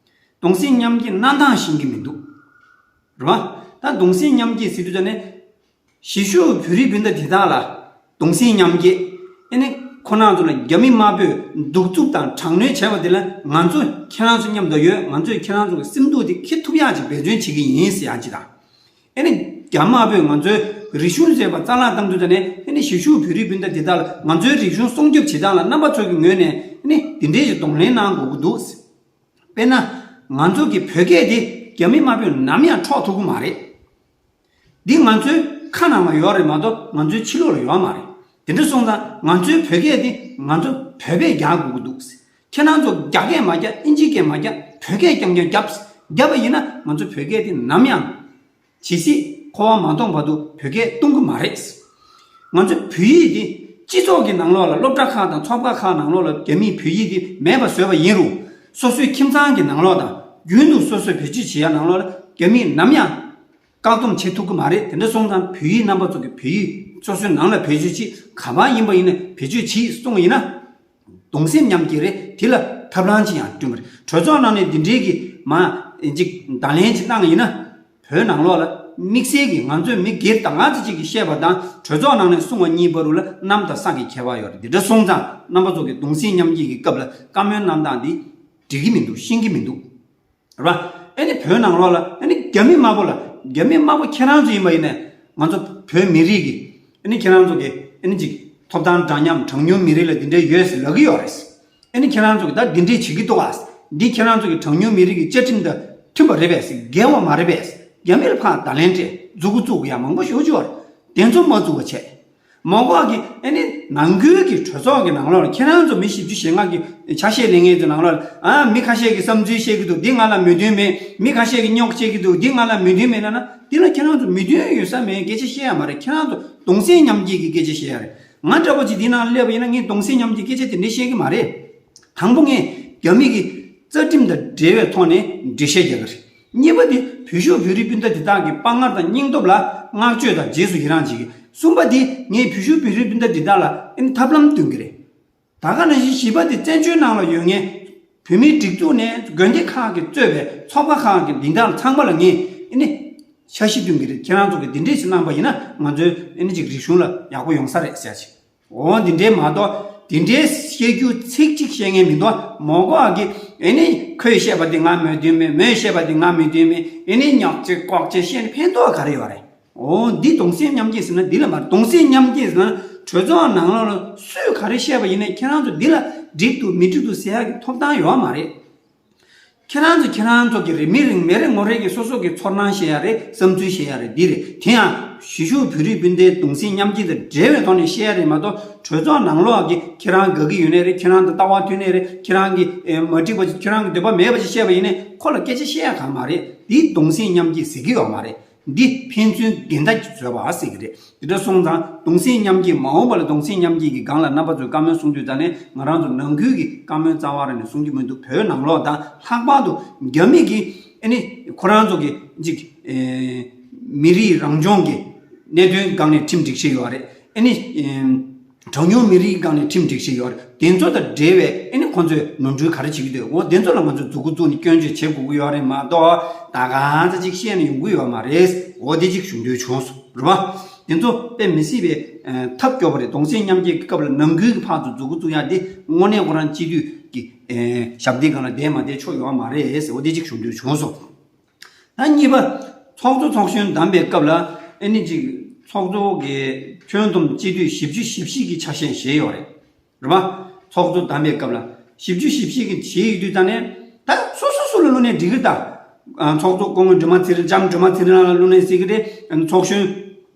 གདུང་སེམས་མཉམ་སྐྱེད་གནང་སྟངས་ཤེས་ཀྱི་མི་འདུག་རེད་པ། ད་གདུང་སེམས་མཉམ་སྐྱེད་ཟེར་དུས་ཙང་ནས་གཞིས་བཞུགས་བོད་རིགས་སྤུན་ཟླ་དེ་དག་ལ་གདུང་སེམས་མཉམ་སྐྱེད་ཨེ་ནི་ ཁོ་རང་ཚོ་ལ་རྒྱ་མི་དམར་པོས་གདུག་རྩུབ་དང་དྲག་གནོན་བྱས་པ་དེ་ལ་ང་ཚོ་ཁྱེད་རང་ཚོ་མཉམ་དུ་ཡོད། ང་ཚོས་ཁྱེད་རང་ཚོ་གི་སེམས་སྡུག་དེ་ཁེ་ཐུབ་ཡག་ཅིག་འབད་བརྩོན་བྱེད་ཀྱི་ཡིན་ཟེར་ཡག་ཅིག་དང་། ཨེ་ནི་རྒྱ་དམར་པོས་ང་ཚོའི་རིག་གཞུང་ཟེར་བ་རྩ་བརླག་བཏང་དུས་ད་ནས་ཨེ་ནི་གཞིས་བཞུགས་བོད་རིགས་སྤུན་ཟླ་དེ་དག་ལ་ང་ཚོའི་རིག་གཞུང་སྲུང་སྐྱོབ་བྱེད་སྟངས་ལ་རྣམ་པ་ཚོ་གི་ངོས་ནས་ཨེ་ནི་དེ་འདྲས་ཀྱི་གདོང་ལེན་གནང་དགོས་ཀྱི་འདུག། དཔེར་ན། ང་ཚོ་གི་བོད་སྐད་དེ་རྒྱ་མི་དམར་པོས་ནམ་ཡང་འཕྲོག་ཐུབ་ཀྱི་མ་རེད། འདི་ང་ཚོའི་ཁ་ནང་ལ་ཡོད་རེད་མ་གཏོགས་ང་ཚོའི་ཕྱི་ལོགས་ལ་ཡོད་མ་རེད། དེ་འདྲ་སོང་ཙང་ང་ཚོའི་བོད་སྐད་དེ་ང་ཚོ་བོད་པས་རྒྱག་དགོས་ཀྱི་འདུག། ཁྱེད་རང་ཚོ་རྒྱ་སྐད་མ་རྒྱག། ཨིན་ཇི་སྐད་མ་རྒྱག། བོད་སྐད་རྐྱང་རྐྱང་རྒྱབ། རྒྱབ་པ་ཡིན་ན་ང་ཚོ་བོད་སྐད་དེ་ནམ་ཡང་ཇི་སྲིད་འཁོར་བ་མ་སྟོངས་བར་དུ་བོད་སྐད་གཏོང་གི་མ་རེད། ང་ཚོའི་བོད་ཡིག་འདི་སྤྱི་ཚོགས་ཀྱི་ནང་ལོགས་ལ་སློབ་གྲྭ་ཁག་དང་ཚོགས་པ་ཁག་ནང་ལོགས་ལ་རྒྱ་མིས་བོད་ཡིག་འདི་མེད་པ་བཟོས་པ་ཡིན་རུང་། སོ་སོའི་ཁྱིམ་ཚང་གི་ནང་ལོགས་དང་རྒྱུན་དུ་སོ་སོས་བེད་སྤྱོད་བྱེད་ཡ་ནང་ལོགས་ལ་རྒྱ་མིས་ནམ་ཡང་བཀག་སྡོམ་བྱེད་ཐུབ་ཀྱི་མ་རེད། དེ་འདྲ་སོང་ཙང་བོད་ཡིག་རྣམ་པ་ཚོ་གི་བོད་ཡིག་སོ་སོའི་ནང་ལ་བེད་སྤྱོད་བྱེད། ག་པར་ཡིན་པ་ཡིན་ནའི་བེད་སྤྱོད་བྱེད་གསུངས་པ་ཡིན་ན། གདུང་སེམས་མཉམ་སྐྱེད་རེད། དེ་ལ་ཐབས་ལམ་ཅིག་ཡང་བསྐྲུན་པ་རེད། གྲོས་ཚོགས་ནང་ནས་འདི་འདྲའི་གི་མ་ཅིག་བརྡ་ལན་ཅིག་གནང་ཡིན་ན། བོད་ནང་ལོགས་ལ་དམིགས་བསལ་གྱི་ང་ཚོས་མི་སྒེར་དང་ང་ཚོ་གཅིག་གིས་བཤད་པ་དང་གྲོས་ཚོགས་ནང་ནས་གསུང་བ་གཉིས་བར་དུ་ལ་གནམ་དང་ས་གི་ཁྱད་པར་ཡོད་རེད། འདི་འདྲ་སོང་ཙང་རྣམ་པ་ཚོ་གི་གདུང་སེམས་མཉམ་སྐྱེད་ཀྱི་སྐབས་ལ་བཀའ་མོལ་གནང་སྟངས་འདི་འགྲིག་གི་མི་འདུག། ཤེས་ཀྱི་མི་འདུག། རེད་པ། ཨ་ནི་བོད་ནང་ལོགས་ལ་ཨ་ནི་རྒྱ་མི་དམར་པོ་ལ། རྒྱ་མི་དམར་པོ་ཁྱེད་རང་ཚོ་ཡིན་པ་ཡིན་ནའི་ང་ཚོ་བོད་མི་རིགས་ཀྱི་ཨ་ནི་ཁྱེད་རང་ཚོ་གི་ཨ་ནི་ཅིག་ཐོབ་ཐང་འདྲ་མཉམ། གྲངས་ཉུང་མི་རིགས་ལ་འདི་འདྲ་ཡོད་ཟེར་ལབ་ཀྱི་ཡོད་རེད། ཨ་ནི་ཁྱེད་རང་ཚོ་གི་ད་འདི་འདྲས་བྱེད་ཀྱི་འདུག་ཨ། འདི་ཁྱེད་རང་ཚོ་གི་གྲངས་ཉུང་མི་རིགས་ཀྱི་བཅའ་ཁྲིམས་དང་མཐུན་པ་རེད་པས་ཟེར། འགལ་བ་མ་རེད་པས་ཟེར། རྒྱ་མི་ལ་ཕར་བརྡ་ལན་སྤྲད། མཛུ་གུ་བཙུགས་ཀྱི་ཡ་མང་པོ་ཞེ་པོ་ཅིག་ཡོད་རེད། དེ་ཚོ་མ་བཙུགས་པ་བྱས། མ་འགོག་གི་ཨ་ནི་ནང་ཁུལ་གྱི་གྲོས་ཚོགས་ཀྱི་ནང་ལོགས་ལ་ཁྱེད་རང་ཚོ་མི་བཞི་བཅུ་ཞེ་ལྔ་གི་ཆ་ཤས་ལེན་མཁན་ཚོའི་ནང་ལོགས་ལ། ཨ། མི་ཁ་ཤས་ཀྱིས་བསམ་ཚུལ་བཤད་ཀྱི་འདུག། འདི་ང་ལ་མོས་མཐུན་མེད། མི་ཁ་ཤས་ཀྱིས་རྙོག་བྱེད་ཀྱི་འདུག། འདི་ང་ལ་མོས་མཐུན་མེད་ལབ་ན། འདི་ལ་ཁྱེད་རང་ཚོ་མོས་མཐུན་ཡོད་ས་མེད། སྐད་ཆ་བཤད་ཡ་མ་རེད། ཁྱེད་རང་ཚོ་གདུང་སེམས་མཉམ་སྐྱེད་ཀྱི་སྐད་ཆ་བཤད་ཡ་རེད། ང་འདྲ་པོ་ཅིག་འདི་ནང་སླེབས་པ་ཡིན་ན་ངས་གདུང་སེམས་མཉམ་སྐྱེད་སྐད་ཆ་དེ་འདྲ་བཤད་ཀྱི་མ་རེད། དང་པོ་ངས་རྒྱ་མི་གི་རྩ་ཁྲིམས་དང་འབྲེལ་བའི་ཐོག་ནས་འགྲེལ་བཤད་རྒྱག་གི་རེད། གཉིས་པ་དེ་བོད་གཞུང་བོད་རིགས་སྤུན་ཟླ་དེ་དག་གི་དཔའ་ངར་དང་སྙིང་སྟོབས་ལ་བསྔགས་བརྗོད་དང་རྗེས་སུ་ཡི་རང་བྱེད་ཀྱི། གསུམ་པ་དེ་ངས་བོད་གཞུང་བོད་རིགས་སྤུན་ཟླ་དེ་དག་ལ་ཨ་ནི་ཐབས་ལམ་སྟོན་གྱི་རེད། ད་ག་ནང་བཞིན་བཞི་པ་དེ་བཙན་བྱོལ་ནང་ལ་ཡོད་མཁན་བོད་མིའི་སྒྲིག་འཛུགས་ནས་དགོན་སྡེ་ཁག་གིས་གཙོས་པའི་ཚོགས་པ་ཁག་གི་འདི་དག་ཚང་མ་ལ་ངས་ཨ་ནི་འཆར་གཞི་སྟོན་གྱི་རེད། ཁྱེད་རང་ཚོ་གིས་འདི་འདྲས་ཞིག་གནང་པ་ཡིན་ན་ང་ཚོའི་ཨ་ནི་ཅིག་རིག་གཞུང་ལ་ཡག་པོ་ཡོང་ས་རེད་ཟེར་ཅིག། འོ་འདི་འདྲས་མ་གཏོགས་འདི་འདྲས་བཤད་རྒྱུ་ཚིག་གཅིག་བཤད་མཁན་མི་འདུག། མ་འགོག་གི་ཨ་ནི་ཁོས་བཤད་པ་འདི་ང་མོས་མཐུན་མེད། མོས་བཤད་པ་འདི་ང་མོས་མཐུན་མེད། ཨ་ནི་རྙོག་བྱེད་ལྐོག་བྱེད་བཤད་ནས་ཕན་ཐོགས་ག་རེ་ཡོད་རེད། འོ་འདི་གདུང་སེམས་མཉམ་སྐྱེད་ཟེར་ན་འདི་ལ་མ་རེད། གདུང་སེམས་མཉམ་སྐྱེད་ཟེར་ན་གྲོས་ཚོགས་ནང་ལོགས་ལ་སུས་ག་རེ་བཤད་པ་ཡིན་ནའི་ཁྱེད་རང་ཚོ་འདི་ལ་འགྲིག་འདུག་མི་འགྲིག་འདུག་ཟེར་ཡག་གི་ཐོབ་ཐང་ཡོད་མ་རེད། ཁྱེད་རང་ཚོ་ཁྱེད་རང་ཚོ་གི་རེད། མི་རེ་མི་རེ་ངོ་རེ་གི་སོ་སོ་གི་ཚོར་སྣང་བཤད་ཡ་རེད། བསམ་ཚུལ་བཤད་ཡ་རེད། འདི་རེད། དེ་ཡང་གཞིས་བཞུགས་བོད་རིགས་སྤུན་ཟླའི་གདུང་སེམས་མཉམ་སྐྱེད་དང་འབྲེལ་བའི་ཐོག་ནས་བཤད་ཡ་རེད་མ་གཏོགས་གྲོས་ཚོགས་ནང་ལོགས་ཀྱི་ཁྱེད་རང་དགའ་གི་ཡོད་ནའི་རེད། ཁྱེད་རང་དང་ལྟ་བ་མཐུན་ནའི་རེད། ཁྱེད་རང་གི་ཨེ་མ་འགྲིག་པ་ཅིག་ཁྱེད་རང་གི་འདོད་པ་མེད་པ་ཅིག་བཤད་པ་ཡིན་ནའི་ཁོ་ལ་སྐད་ཆ་བཤད་ཡ་གང་མ་རེད། འདི་གདུང་སེམས་མཉམ་སྐྱེད་ཟེར་གི་ཡོད་མ་རེད། འདི་ཕན་ཚུན་འགལ་ཟླ་གི་བཟོས་པ་ཟེར་གི་རེད། དེ་འདྲ་སོང་ཙང་གདུང་སེམས་མཉམ་སྐྱེད་མ་འོངས་པ་ལ་གདུང་སེམས་མཉམ་སྐྱེད་ཀྱི་སྒང་ལ་རྣམ་པ་ཚོས་བཀའ་མོལ་གསུང་དུས་ད་ནས་ང་རང་ཚོ་ནང་ཁུལ་གྱི་བཀའ་མོལ་རྩ་བ་རང་ནས་གསུང་རྒྱུ་མི་འདུག། བོད་ནང་ལོགས་དང་ལྷག་པར་དུ་རྒྱ་མི་གིས་ཨ་ནི་ཁོ་རང་ཚོ་གི་ཅིག་ཨེ་མི་རིགས་རང་སྐྱོང་གི་གནད་དོན་སྒང་ནས་ཁྲིམས་སྒྲིག་བྱེད་ཡོད་རེད། ཨ་ནི་ཨེ་གྲངས་ཉུང་མི་རིགས་སྒང་ནས་ཁྲིམས་སྒྲིག་བྱེད་ཡོད་རེད། དེ་ཚོ་དང་འབྲེལ་བའི་ཨ་ནི་ཁོང་ཚོས་ནོར་འཁྲུལ་ག་རེ་བྱེད་ཀྱི་འདུག། འོ་དེ་ཚོ་ལ་ང་ཚོས་མཛུབ་གུ་བཙུགས་ནས་སྐྱོན་བརྗོད་བྱེད་དགོས་ཀྱི་ཡོད་རེད་མ་གཏོགས་ད་གང་ཚ་ཅིག་བཤད་ནས་ཡོང་གི་ཡོད་མ་རེད། འོ་དེ་ཅིག་ཞུ་འདོད་བྱུང་སོང་། རེད་པ། དེ་ཚོ་དཔེ་མི་སྲིད་པའི་ཨ་ཐབས་སྐྱོ་པོ་རེད། གདུང་སེམས་མཉམ་སྐྱེད་ཀྱི་སྐབས་ལ་ནང་ཁུལ་གྱི་ཕར་ཚུར་མཛུབ་གུ་བཙུགས་ཡ་དེ་དངོས་གནས་ཁོ་རང་སྤྱི་འཐུས་ཀྱི་ཨེ་ཞབས་སྟེགས་སྒང་ལ་བསྡད་མ་བསྡད་ཆོ་ཡོད་མ་རེད་ཟེར། འོ་དེ་ཅིག་ཞུ་འདོད་བྱུང་སོང་། ད་གཉིས་པ། ཚོགས་གཙོ་ཚོགས་གཞོན་བདམས་པའི་སྐབས་ལ་ཨེ་ནི་ཅིག་ཚོགས་གཙོ་གི་ཁྱོན་བསྡོམས་སྤྱི་འཐུས་བཞི་བཅུ་ཞེ་བཞི་གི་ཆ་ཤས་བཞེས་ཡོད་རེད། རེད་པ། ཚོགས་གཙོ་བདམས་པའི་སྐབས་ལ་བཞི་བཅུ་ཞེ་བཞི་གི་བཞེས་ཡོད་དུས་ད་ནས་ད་སོ་སོ་སོ་ལ་བླུགས་ནས་འགྲིག་གི་རེད་ད། ཨ་ཚོགས་གཙོ་སྐུ་ངོ་སྒྲོལ་མ་ཚེ་རིང་། ལྕམ་སྒྲོལ་མ་ཚེ་རིང་ལགས་ལ་བླུགས་ནས་ཟེར་གི་རེད། ཨ་ཚོགས་གཞོན་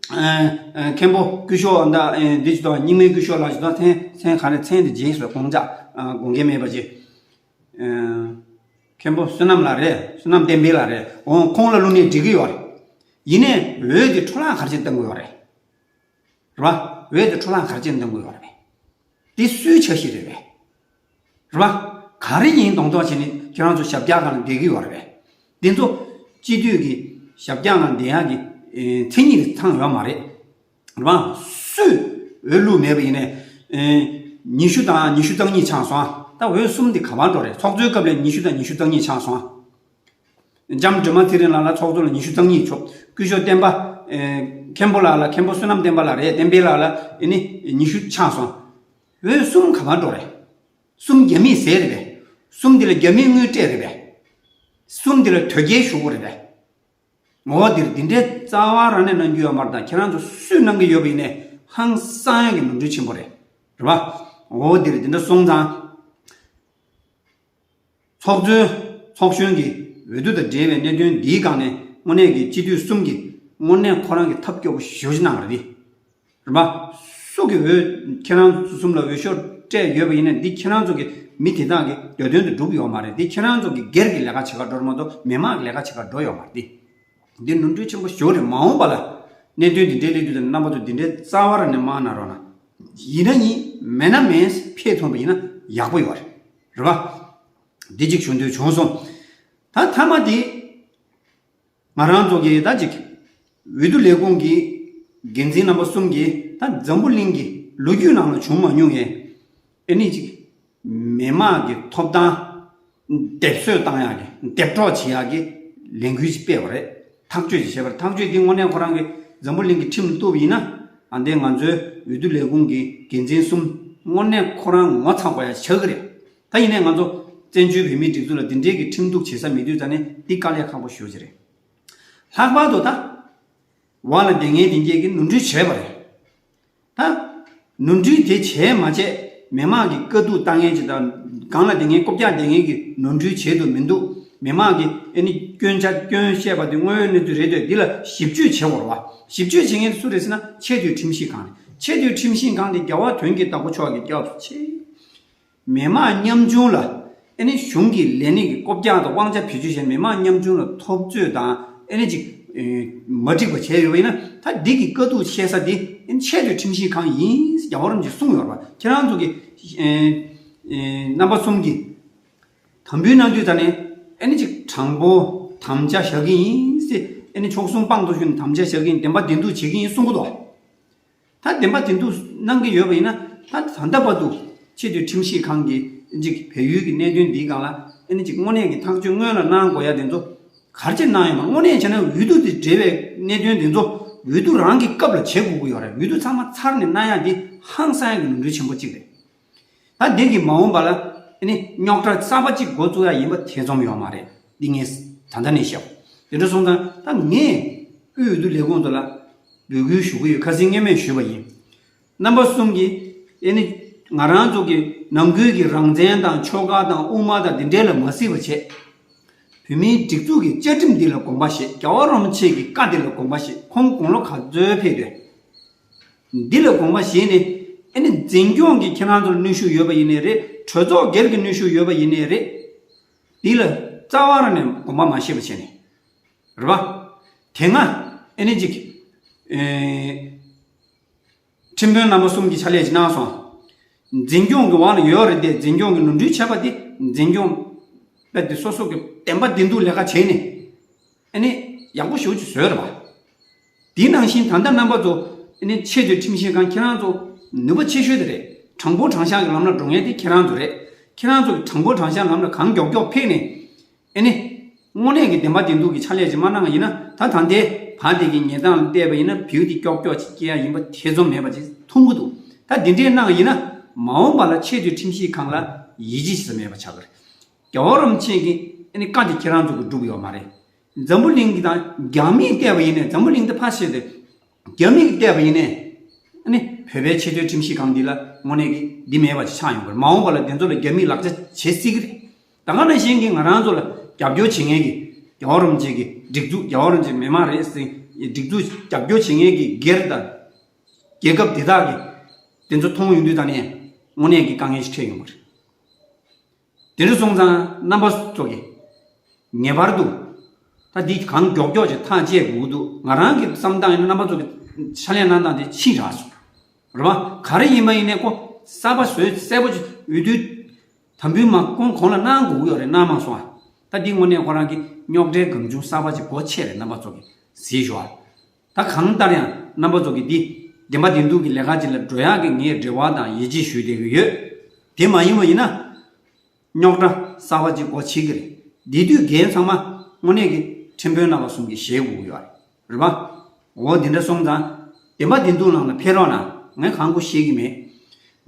ཨ་ཨ་མཁན་པོ་སྐུ་ཞབས་ད་ཨ་འདི་ཅིག་དང་རྙིང་མའི་སྐུ་ཞབས་ལགས་ཅིག་དང་མཚན་མཚན་ག་རེ་མཚན་དེ་བརྗེད་སོང་། དགོངས་འཇགས། ཨ་དགོངས་འགལ་མེད་པ་བྱེད། ཨ་མཁན་པོ་བསོད་ནམས་ལགས་རེད། བསོད་ནམས་བསྟན་འཕེལ་ལགས་རེད། འོ་ཁོང་ལ་བླུགས་ནས་འགྲིག་གི་ཡོད་རེད། ཡིན་ནའི་འོས་དེ་འཕྲོ་བརླག་ག་རེ་བྱས་བཏང་གི་ཡོད་རེད། རེད་པ། འོས་དེ་འཕྲོ་བརླག་ག་རེ་བྱས་བཏང་གི་ཡོད་རེད། དེ་སུའི་འཆར་གཞི་རེད་པས། རེད་པ། ག་རེ་ཡིན་མདོག་མདོག་བྱས་ནས་ཁྱེད་རང་ཚོ་ཞབས་བཀྱག་སྒང་ལ་བསྡད་ཀྱི་ཡོད་རེད་པས། འདི་ཚོ་སྤྱི་འཐུས་ཀྱི་ཞབས་བཀྱག་སྒང་བསྡད་ཡག་གི་ཨེ་མཚན་ཉིད་དེ་ཚང་ཡོད་མ་རེད། རེད་པ། སུས་འོས་བླུགས་མེད་པ་ཡིན་ནའི་ཨེ་ཉི་ཤུ་དང་ཉི་ཤུ་རྩ་གཉིས་ཆགས་སོང་། ད་འོས་གསུམ་དེ་ག་པར་འགྲོ་རེད། ཚོགས་གཙོའི་སྐབས་ལ་ཉི་ཤུ་དང་ཉི་ཤུ་རྩ་གཉིས་ཆགས་སོང་། ལྕམ་སྒྲོལ་མ་ཚེ་རིང་ལགས་ལ་ཚོགས་གཙོ་ལ་ཉི་ཤུ་རྩ་གཉིས་ཆོག། སྐུ་ཞབས་བསྟན་པ། ཨེ་མཁན་པོ་ལགས་ལ། མཁན་པོ་བསོད་ནམས་བསྟན་པ་ལགས་རེད། བསྟན་འཕེལ་ལགས་ལ་ཨེ་ནི་ཉི་ཤུ་ཆགས་སོང་། འོ་གསུམ་ག་པར་འགྲོ་རེད། གསུམ་རྒྱ་མིས་ཟས་རེད་པས། གསུམ་འདི་ལ་རྒྱ་མིས་དངུལ་སྤྲད་རེད་པས། གསུམ་འདི་ལ་དོལ་རྒྱལ་ཞུ་དགོས་རེད་པས། འོ་འདིར་འདི་འདྲའི་རྩ་བ་རང་ནས་གནང་རྒྱུ་ཡོད་མ་རེད། ད་ཁྱེད་རང་ཚོ་སུས་གནང་གི་ཡོད་པ་ཡིན་ནའི་ཧང་སང་ཡག་གི་ནོར་འཁྲུལ་ཆེན་པོ་རེད། རེད་པ། འོ་འདིར་འདི་འདྲ་སོང་ཙང་། ཚོགས་གཙོའི་ཚོགས་གཞོན་གྱིས་འོས་བསྡུ་དང་འབྲེལ་བའི་གནད་དོན་འདིའི་སྒང་ནས་དངོས་གནས་ཀྱི་སྤྱི་འཐུས་གསུམ་གྱིས་དངོས་གནས་ཁོ་རང་གི་ཐབས་སྐྱོ་པོ་ཞེ་པོ་ཅིག་གནང་བ་རེད། རེད་པ། སུ་གིས་འོས་ཁྱེད་རང་ཚོ་གསུམ་ལ་འོས་ཤོག་སྤྲད་ཡོད་པ་ཡིན་ན། འདི་ཁྱེད་རང་ཚོ་གི་མི་དེ་དག་གི་འདོད་དོན་དེ་འགྲུབ་ཡོད་མ་རེད། འདི་ཁྱེད་རང་ཚོ་གི་སྒེར་གྱི་ལས་ཀ་བྱེད་གར་འགྲོ་རེད་མ་གཏོགས་མི་མང་གི་ལས་ཀ་བྱེད་གར་འགྲོ་ཡོད་མ་རེད། འདི་འདི་ནོར་འཁྲུལ་ཆེན་པོ་ཞེ་པོ་རེད། མ་འོངས་པ་ལ་གནད་དོན་འདི་འདྲའི་སླེབས་དུས་ཙམ་རྣམ་པ་ཚོ་འདི་འདྲའི་རྩ་བ་རང་ནས་མ་གནང་རོགས་གནང་། ཡིན་ན་ཡིན་མེད་ན་མེད་ཕེབས་ཐུབ་པ་ཡིན་ན་ཡག་པོ་ཡོད་རེད། རེད་པ། འདི་གཅིག་ཞུ་འདོད་བྱུང་སོང་། ད་མཐའ་མ་དེ། ང་རང་ཚོ་གི་ད་ཅིག་འོས་བསྡུ་ལས་ཁུངས་ཀྱི་འགན་འཛིན་རྣམ་པ་གསུམ་གྱིས་ད་འཛམ་བུ་གླིང་གི་ལོ་རྒྱུས་ནང་ལ་བྱུང་མ་མྱོང་བའི་ཨེ་ནི་ཅིག་མི་མང་གི་ཐོབ་ཐང་སྡེབ་གསོད་བཏང་ཡག་གི་སྡེབ་གྲོགས་བྱེད་ཡག་གི་ལས་འགུལ་ཅིག་སྤེལ་བ་རེད། ཐག་གཅོད་ཅིག་བྱས་པ་རེད། ཐག་གཅོད་འདི་དངོས་གནས་ཁོ་རང་གི་འཛམ་བུ་གླིང་གི་ཁྲིམས་ལ་གཏུགས་པ་ཡིན་ན། ཨ་འདི་ང་ཚོའི་འོས་བསྡུ་ལས་ཁུངས་ཀྱི་འགན་འཛིན་གསུམ་དངོས་གནས་ཁོ་རང་ངོ་ཚ་དགོས་ཡ་ཆགས་ཀྱི་རེད། ད་ཡིན་ནའི་ང་ཚོ་བཙན་བྱོལ་བོད་མིའི་སྒྲིག་འཛུགས་ལ་འདི་འདྲའི་གི་ཁྲིམས་གཏུག་བྱེད་ས་མེད་དུས་ཙང་ནས་འདི་དཀའ་ལས་ཁག་པོ་ཞེ་པོ་ཅིག་རེད། ལྷག་པར་དུ་ད་འོག་ལ་བསྡད་མཁན་དེ་འདྲས་ཀྱིས་ནོར་འཁྲུལ་བྱས་པ་རེད། ད་ནོར་འཁྲུལ་དེ་བྱས་མ་བྱས་མི་མང་གི་དཀའ་སྡུག་བཏང་མཁན་ཅིག་དང་། སྒང་ལ་བསྡད་མཁན་རྐུབ་བཀྱག་བསྡད་མཁན་གྱིས་ནོར་འཁྲུལ་བྱས་འདུག་མི་འདུག་མི་མང་གིས་ཨེ་ནི་སྐྱོན་ཆ་སྐྱོན་བཤད་པ་དེ་དངོས་ཡོད་གནས་ཚུལ་རེད་འདུག་འདི་ལ་ཞིབ་དཔྱོད་བྱེད་དགོས་རེད་པ། ཞིབ་དཔྱོད་བྱེད་མཁན་དེ་སུ་རེད་ཟེར་ན་ཆེས་མཐོའི་ཁྲིམས་ཞིབ་ཁང་རེད། ཆེས་མཐོའི་ཁྲིམས་ཞིབ་ཁང་དེ་རྒྱལ་བ་དོན་གྱི་བདག་པོ་མཆོག་གི་སྐབས་སུ་ཆེས། མི་མང་ཉམ་ཆུང་ལ་ཨེ་ནི་གཞུང་གི་ལས་སྣེ་གི་རྐུབ་བཀྱག་དང་དབང་ཆ་བེད་སྤྱོད་བྱས་མི་མང་ཉམ་ཆུང་ལ་འཐབ་རྩོད་དང་ཨེ་ནི་ཅིག་ཨེ་མ་འགྲིག་པ་བྱས་ཡོད་པ་ཡིན་ན། ད་འདི་གི་དཀའ་སྡུག་བཤད་ས་འདི་ཨེ་ནི་ཆེས་མཐོའི་ཁྲིམས་ཞིབ་ཁང་ཡིན་ཟེར་རྒྱལ་བ་རིན་པོ་ཆེས་གསུངས་ཡོད་རེད་པ། ཁྱེད་རང་ཚོ་གི་ཨེ་ཨེ་རྣམ་པ་གསུམ་གྱིས་དམ་འབུལ་གནང་དུས་ད་ནས་ཨེ་ནི་ཅིག་དྲང་པོ་དམ་བཅའ་བཞག་གི་ཡིན་ཟེར། ཨེ་ནི་མཆོག་གསུམ་དཔང་དུ་བཞག་ནས་དམ་བཅའ་བཞག་གི་ཡིན། བདེན་པ་བདེན་ཐུག་བྱེད་ཀྱི་ཡིན་གསུང་གི་འདུག་ད་བདེན་པ་བདེན་ཐུག་གནང་གི་ཡོད་པ་ཡིན་ན། ད་ད་ལྟ་བར་དུ་ཆེས་མཐོའི་ཁྲིམས་ཞིབ་ཁང་གིས་ཅིག་བལ་ཡུལ་གྱི་གནད་དོན་འདིའི་སྒང་ལ་ཨེ་ནི་ཅིག་དངོས་གནས་ཀྱི་ཐག་གཅོད་སྔོན་ལ་གནང་དགོས་ཡ་དེ་ཚོ་ག་རེ་བྱས་གནང་ཡོད་མ། དངོས་གནས་བྱས་ན་འོས་བསྡུ་དེ་འབྲེལ་བའི་གནད་དོན་དེ་ཚོ་འོས་བསྡུ་རང་གི་སྐབས་ལ་བྱེད་དགོས་ཀྱི་ཡོད་རེད། འོས་བསྡུ་ཚང་མ་ཚར་ནས་གནང་ཡ་དེ་ཧང་སང་ཡ་གི་ནོར་འཁྲུལ་ཆེན་པོ་གཅིག་རེད། ད་འདི་གི་མ་འོངས་པ་ལ་ཨ་ནི་རྙོག་དྲ་གསར་པ་གཅིག་འགོ་བཙུགས་ཡ་ཡིན་པ་ཐེ་ཚོམ་ཡོད་མ་རེད། འདི་ངས་ད་ལྟ་ནས་བཤད། དེ་འདྲ་སོང་ཙང་ད་ངས་དབུས་འོས་བསྡུ་ལས་ཁུངས་དེ་ལ་འབོད་སྐུལ་ཞུ་གི་ཡོད། ཁ་སང་སྔོན་མས་ཞུས་པ་ཡིན། རྣམ་པ་གསུམ་གྱིས་ཨ་ནི་ང་རང་ཚོ་གི་ནང་ཁུལ་གྱི་རང་བཙན་དང་ཆོལ་ཁ་དང་དབུ་མ་དང་འདི་འདྲའི་ལ་མ་གཟིགས་པ་བྱས། བོད་མིའི་སྒྲིག་འཛུགས་ཀྱི་བཅའ་ཁྲིམས་འདི་ལ་དགོངས་པ་བཞེས། རྒྱལ་བ་རིན་པོ་ཆེ་གི་བཀའ་འདི་ལ་དགོངས་པ་བཞེས། ཁོང་དགུང་ལོ་ག་ཚོད་ཕེབས་དུས། འདི་ལ་དགོངས་པ་བཞེས་ནས་ཨ་ནི་འཛིན་སྐྱོང་གི་ཁྱེད་རང་ཚོར་གནོན་ཤུགས་ཡོད་པ་ཡིན་ནའི་རེད། གྲོས་ཚོགས་སྒེར་གྱི་གནོན་ཤུགས་ཡོད་པ་ཡིན་ནའི་རེད། འདི་ལ་རྩ་བ་རང་ནས་དགོངས་པ་མ་བཞེས་པ་བྱས་ནས། རེད་པ། དེ་སྔ་ཨ་ནི་ཅིག་ཨེ། ཁྲིམས་དཔོན་རྣམ་པ་གསུམ་གྱིས་ཕྱག་ལས་ཅིག་གནང་སོང་། འཛིན་སྐྱོང་གི་འོག་ལ་ཡོད་རེད་དེ། འཛིན་སྐྱོང་གི་ནོར་འཁྲུལ་བྱས་པ་དེ་འཛིན་སྐྱོང་དཔེ་དེ་སོ་སོ་གི་བདེན་པ་བདེན་ཐུག་ལས་ཀ་བྱས་ནས་ཨ་ནི་ཡག་པོ་ཞེ་པོ་ཅིག་བཟོས་རེད་པ། དེ་ནང་བཞིན་ད་ལྟ་རྣམ་པ་ཚོ་ཨ་ནི་ཆེས་མཐོའི་ཁྲིམས་ཞིབ་ཁང་ཁྱེད་རང་ཚོ་ནུས་པ་ཆེ་ཤོས་དེ་རེད། དྲང་པོ་དྲང་བཞག་གི་ལམ་ལ་འགྲོ་མཁན་དེ་ཁྱེད་རང་ཚོ་རེད། ཁྱེད་རང་ཚོ་གི་དྲང་པོ་དྲང་བཞག་ལམ་ལ་གང་མགྱོགས་མགྱོགས་ཕེབས་ནས། ཨེ་ནི། དངོས་གནས་ཀྱི་བདེན་པ་བདེན་ཐུག་གི་ཕྱག་ལས་ཅིག་མ་གནང་བ་ཡིན་ན། ད་ད་ལྟའི་བར་དེ་གི་ཉེས་རྡུང་ལ་བལྟས་པ་ཡིན་ན་བེའུ་དེ་ཀྱོག་ཀྱོག་ཅིག་སྐྱེ་ཡ་ཡིན་པ་ཐེ་ཚོམ་མེད་པ་ཅིག་མཐོང་གི་འདུག་ད་འདི་འདྲས་གནང་བ་ཡིན་ན་མ་འོངས་པ་ལ་ཆེས་མཐོའི་ཁྲིམས་ཞིབ་ཁང་ལ་ཡིད་ཆེས་ཟེར་མེད་པ་ཆགས་ཀྱི་རེད། རྒྱལ་བ་རིན་པོ་ཆེ་གིས་ཨེ་ནི་བཀའ་དེ་ཁྱེད་རང་ཚོ་གིས་སྒྲུབ་ཡོད་མ་རེད། འཛམ་བུ་གླིང་གི་དང་རྒྱ་མིས་བལྟས་པ་ཡིན་ནའི། འཛམ་བུ་གླིང་དེ་ཕར་བཞག་སྟེ། རྒྱ་མིས་བལྟས་པ་ཡིན་ནའི། ཨ་ནི་བོད་པའི་ཆེས་མཐོའི་ཁྲིམས་ཞིབ་ཁང་འདི་ལ་དངོས་གནས་ཀྱི་འདི་མེད་པ་ཅིག་ཆགས་ཡོང་གི་རེད། མ་འོངས་པ་ལ་དེ་ཚོ་ལ་རྒྱ་མིས་ལག་ཆ་བྱེད་སྲིད་ཀྱི་རེད། ད་ག་ནང་བཞིན་གྱི་ང་རང་ཚོ་ལ་རྒྱབ་སྐྱོར་བྱེད་མཁན་གྱི་རྒྱལ་བ་རིན་པོ་ཆེ་གི་སྒྲིག་འཛུགས། རྒྱལ་བ་རིན་པོ་ཆེ་མི་མང་རེད་ཟེར་སྒྲིག་འཛུགས་རྒྱབ་སྐྱོར་བྱེད་མཁན་གྱི་སྒེར་དང་རྒྱལ་ཁབ་དེ་དག་གིས་དེ་ཚོ་མཐོང་ཡོང་དུས་ད་ནས་དངོས་གནས་ཀྱི་དཀའ་ངལ་ཞིག་འཕྲད་ཡོང་གི་རེད། དེ་འདྲ་སོང་ཙང་རྣམ་པ་ཚོ་གིས་ངེས་པར་དུ་ད་འདི་གང་མགྱོགས་མགྱོགས་ཅིག་ཐག་བཅད་དགོས་ཀྱི་འདུག་ང་རང་གི་བསམ་སྟངས་ཡིན་ན་རྣམ་པ་ཚོ་གི་ཕྱག་ལས་གནང་སྟངས་དེ་ཕྱིས་རག་སོང་། རེད་པ། ག་རེ་ཡིན་པ་ཡིན་ནའི་ཁོ་གསར་པ་བཟོས་གསལ་པོ་ཅིག་འོས་བསྡུ་དམ་འབུལ་མ་གོང་གོང་ལ་གནང་དགོས་ཀྱི་ཡོད་རེད། གནང་མ་སོང་ཨ། ད་འདི་དངོས་གནས་ཁོ་རང་གི་རྙོག་དྲའི་སྒང་ཆུང་གསར་པ་ཅིག་སྒོ་ཕྱེ་རེད། རྣམ་པ་ཚོ་གིས་གཟིགས་ཤོག་ཨ། ད་གང་ལྟར་ཡང་རྣམ་པ་ཚོ་གིས་འདི་བདེན་པ་བདེན་ཐུག་གི་ལས་ཀ་ཅིག་ལ་འགྲོ་ཡག་གི་ངས་རེ་བ་དང་ཡིད་ཆེས་ཞུ་བསྡད་ཀྱི་ཡོད། དེ་མ་ཡིན་པ་ཡིན་ན། རྙོག་དྲ་གསར་པ་ཅིག་སྒོ་ཕྱེ་གི་རེད། འདི་དུས་འགན་ཚང་མ་དངོས་གནས་ཀྱི་ཁྲིམས་དཔོན་རྣམ་པ་གསུམ་གྱིས་བཞེས་དགོས་ཀྱི་ཡོད་རེད། རེད་པ། འོ་འདི་འདྲ་སོང་ཙང་བདེན་པ་བདེན་ཐུག་ནང་ལ་ཕེབས་རོགས་གནང་། ངས་གང་དགོས་བཤད་ཀྱི་མེད།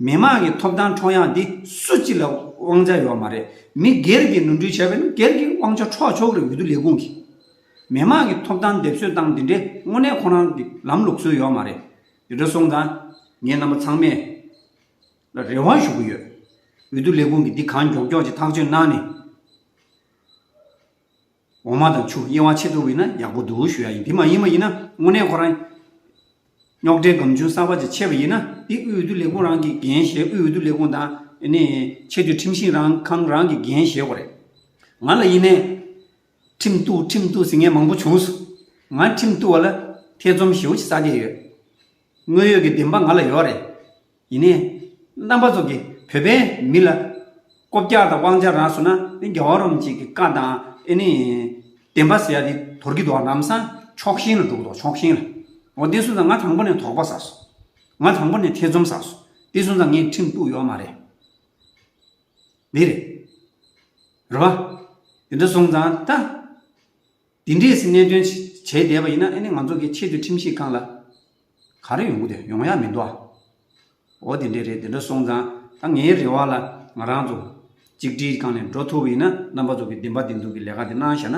མི་དམངས་ཀྱི་ཐོབ་ཐང་འཕྲོག་ཡག་འདི་སུ་གཅིག་ལ་དབང་ཆ་ཡོད་མ་རེད། མི་སྒེར་གྱིས་ནོར་འཁྲུལ་བྱས་པ་ཡིན་ན་སྒེར་གྱི་དབང་ཆ་འཕྲོག་ཆོག་གི་རེད། འོས་བསྡུ་ལས་ཁུངས་ཀྱིས། མི་དམངས་ཀྱི་ཐོབ་ཐང་སྡེབ་གསོད་བཏང་འདི་འདྲའི་དངོས་གནས་ཁོ་རང་གི་ལམ་ལུགས་སྲོལ་ཡོད་མ་རེད། དེ་འདྲ་སོང་ཙང་ངས་རྣམ་པ་ཚང་མས་ལ་རེ་བ་ཞུ་གི་ཡོད། འོས་བསྡུ་ལས་ཁུངས་ཀྱིས་འདི་གང་མགྱོགས་མགྱོགས་ཀྱིས་ཐག་གཅོད་གནང་ནས། འོ་མ་དང་ཆུ་དབྱེ་བ་ཕྱེ་ཐུབ་པ་ཡིན་ན་ཡག་པོ་འདུག་ཞུ་ཡ་ཡིན། དེ་མ་ཡིན་པ་ཡིན་ན་དངོས་གནས་ཁོ་རང་རྙོག་དྲའི་སྒམ་ཆུང་གསར་པ་ཅིག་ཕྱེ་བ་ཡིན་ན་དེ་དབུས་འོས་བསྡུ་ལས་ཁུངས་རང་གིས་འགན་བཞེས། དབུས་འོས་བསྡུ་ལས་ཁུངས་དང་ཨ་ནི་ཆེས་མཐོའི་ཁྲིམས་ཞིབ་རང་ཁང་རང་གིས་འགན་བཞེས་དགོས་རེད། ང་ལ་ཡིན་ནའི་ཁྲིམས་གཏུག་ཁྲིམས་གཏུག་ཟེར་མཁན་མང་པོ་བྱུང་སོང་། ང་ཁྲིམས་གཏུག་པ་ལ་ཐེ་ཚོམ་ཞེ་པོ་ཅིག་ཟ་བསྡད་ཡོད། དངོས་ཡོད་ཀྱི་བདེན་པ་ང་ལ་ཡོད་རེད། ཡིན་ནའི། རྣམ་པ་ཚོ་གིས་བོད་པའི་མི་ལ་ལྐོག་རྒྱག་དང་དབང་ཆ་རག་སོང་ན་ནི་རྒྱལ་བ་རིན་པོ་ཆེ་གི་བཀའ་དང་ཨེ་ནི། བདེན་པ་ཟེར་ཡ་དེ་དོར་གྱི་འདུག་ལམ་སང་ཕྱོགས་ཞེན་ལ་འགྲོ་གི་འདུག་ཕྱོགས་ཞེན་ལ། འོ་དེ་སོང་ཙང་ང་དང་པོ་ནས་དོགས་པ་ཟ་སོང་། ང་དང་པོ་ནས་ཐེ་ཚོམ་ཟ་སོང་། དེ་སོང་ཙང་ངས་ཁྲིམས་གཏུག་ཡོད་མ་རེད། འདི་རེད། རེད་བ། དེ་འདྲ་སོང་ཙང་ད། དེ་འདྲས་སེ་གནད་དོན་བྱས་བསྡད་པ་ཡིན་ན་ཨ་ནི་ང་ཚོ་གི་ཆེས་མཐོའི་ཁྲིམས་ཞིབ་ཁང་ལ་ག་རེ་ཡོང་གི་དེ་ཡོང་ཡ་མི་འདུག་ཨ། འོ་དེ་འདྲས་རེད། དེ་འདྲ་སོང་ཙང་ད་ངའི་རེ་བ་ལ་ང་རང་ཚོ་གཅིག་སྒྲིལ་སྒང་ནས་འགྲོ་ཐུབ་པ་ཡིན་ན་རྣམ་པ་ཚོ་གི་བདེན་པ་བདེན་ཐུབ་ཀྱི་ལས་ཀ་དེ་གནང་བཞག་ན་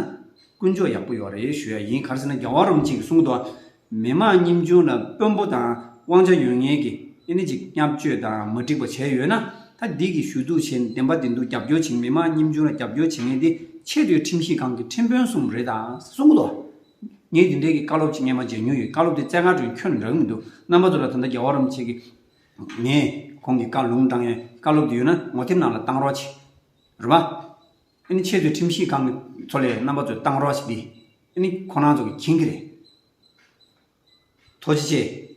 ཀུན་སྤྱོད་ཡག་པོ་ཡོད་རེད་ཞུ་ཡ་ཡིན། ག་རེ་ཟེར་ན་རྒྱལ་བ་རིན་པོ་ཆེ་གིས་གསུངས་འདུག་ཨ། མི་དམངས་ཉམ་ཆུང་ལ་དཔོན་པོ་དང་དབང་ཆ་ཡོད་མཁན་གྱི་ཨེ་ནི་ཅིག་བརྙས་བཅོས་དང་མ་འགྲིག་པ་བྱས་ཡོད་ན་ད་འདི་གི་ཞུ་གཏུག་བྱས་ནས་བདེན་པ་བདེན་ཐུབ་རྒྱབ་སྐྱོར་བྱེད་མཁན། མི་དམངས་ཉམ་ཆུང་ལ་རྒྱབ་སྐྱོར་བྱེད་མཁན་དེ་ཆེས་མཐོའི་ཁྲིམས་ཞིབ་ཁང་གི་ཁྲིམས་དཔོན་གསུམ་རེད་ད་གསུང་གི་འདུག་ངས་འདི་འདྲའི་གི་བཀའ་སློབ་ཅིག་སྔས་མ་མཇལ་མྱོང་ཡོད། བཀའ་སློབ་དེ་རྩ་ཁ་དྲུང་ཁྱོན་ནས་འདྲ་གི་མི་འདུག་རྣམ་པ་ཚོ་ལ་ད་ལྟ་རྒྱལ་བ་རིན་པོ་ཆེ་གིས་ངས་ཁོང་གི་བཀའ་ལུང་དྲངས་ཡས་བཀའ་སློབ་དེ་ཡོད་ན་ངོ་དེབ་ནང་ལ་བཏང་རོགས་བྱེད། རེད་པ། ཨ་ནི་ཆེས་མཐོའི་ཁྲིམས་ཞིབ་ཁང་གི་ཚོ་ལས་རྣམ་པ་ཚོས་བཏང་རོགས་བྱེད་དེ་ཨ་ནི་ཁོ་རང་ཚོ་གིས་མཁྱེན་གི་རེད། ཐུགས་རྗེ་ཆེ།